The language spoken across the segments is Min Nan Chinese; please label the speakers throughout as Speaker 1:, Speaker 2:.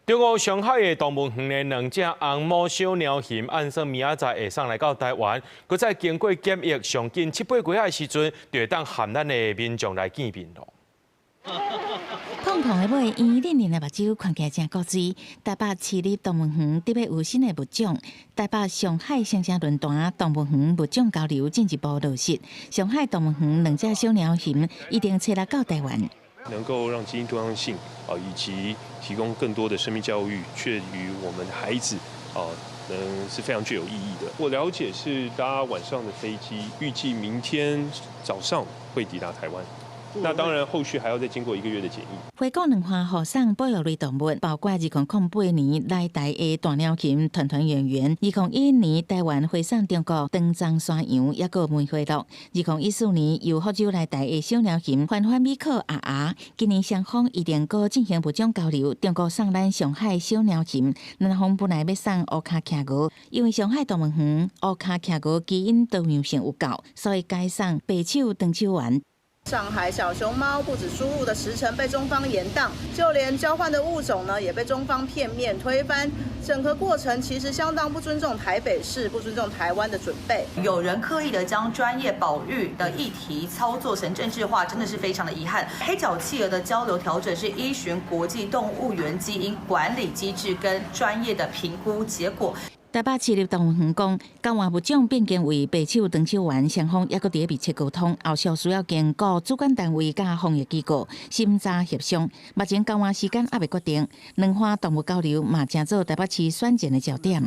Speaker 1: 中國上海的動物園的兩隻紅毛小貓熊，按算明仔載會送來到台灣，閣再經過檢疫，上緊七八月的時陣，就會當和咱的民眾來見面囉。
Speaker 2: 胖胖的尾，圓輪輪的目睭，看起來誠古錐。台北市立動物園特別有新的物種，台北上海雙城論壇動物園物種交流進一步落實。上海動物園兩隻小貓熊一定揣來到台灣。
Speaker 3: 能夠讓基因多樣性啊，以及提供更多的生命教育，卻於我們孩子啊，能是非常具有意義的。我了解是搭晚上的飛機，預計明天早上會抵達台灣。那當然，後續還要再經過一個月的檢疫。
Speaker 2: 回顧兩岸互送保育類動物，包括2008年來台的大貓熊團團圓圓，2011年台灣回送中國長鬃山羊，抑閣梅花鹿，2014年由福州來台的小貓熊歡歡米克阿阿，今年雙方一定閣進行物種交流，中國送咱上海小貓熊，南方本來欲送烏跤企鵝，因為上海動物園烏跤企鵝基因多樣性有夠，所以改送白手長手猿。
Speaker 4: 上海小熊貓不止輸入的時程被中方延宕，就連交換的物種呢，也被中方片面推翻。整個過程其實相當不尊重台北市，不尊重台灣的準備。
Speaker 5: 有人刻意的將專業保育的議題操作成政治化，真的是非常的遺憾。黑腳企鵝的交流調整是依循國際動物園基因管理機制跟專業的評估結果。
Speaker 2: 台北市立動物園講，交換物種變更為白手長手猿，雙方猶閣佇咧密切溝通，後續需要經過主管單位佮防疫機構審查協商。目前交換時間猶未決定，兩岸動物交流嘛，成做台北市選戰的焦點。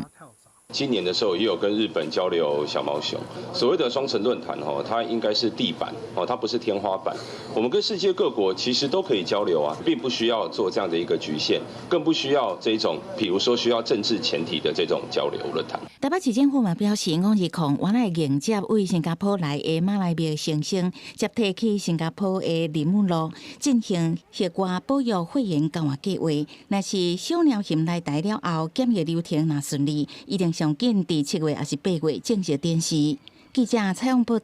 Speaker 6: 今年的時候也有跟日本交流小毛熊，所謂的雙城論壇哦，它應該是地板哦，它不是天花板。我們跟世界各國其實都可以交流啊，並不需要做這樣的一個局限，更不需要這種，譬如說需要政治前提的這種交流論壇。
Speaker 2: 台北市政府嘛表示，五二空原來迎接為新加坡來的馬來貘猩猩，接替去新加坡的林姆路進行戶外保育會員交換計劃。若是小貓熊來台了後，檢疫流程若順利，一定上緊佇7月抑是8月正式展示。記者採訪報。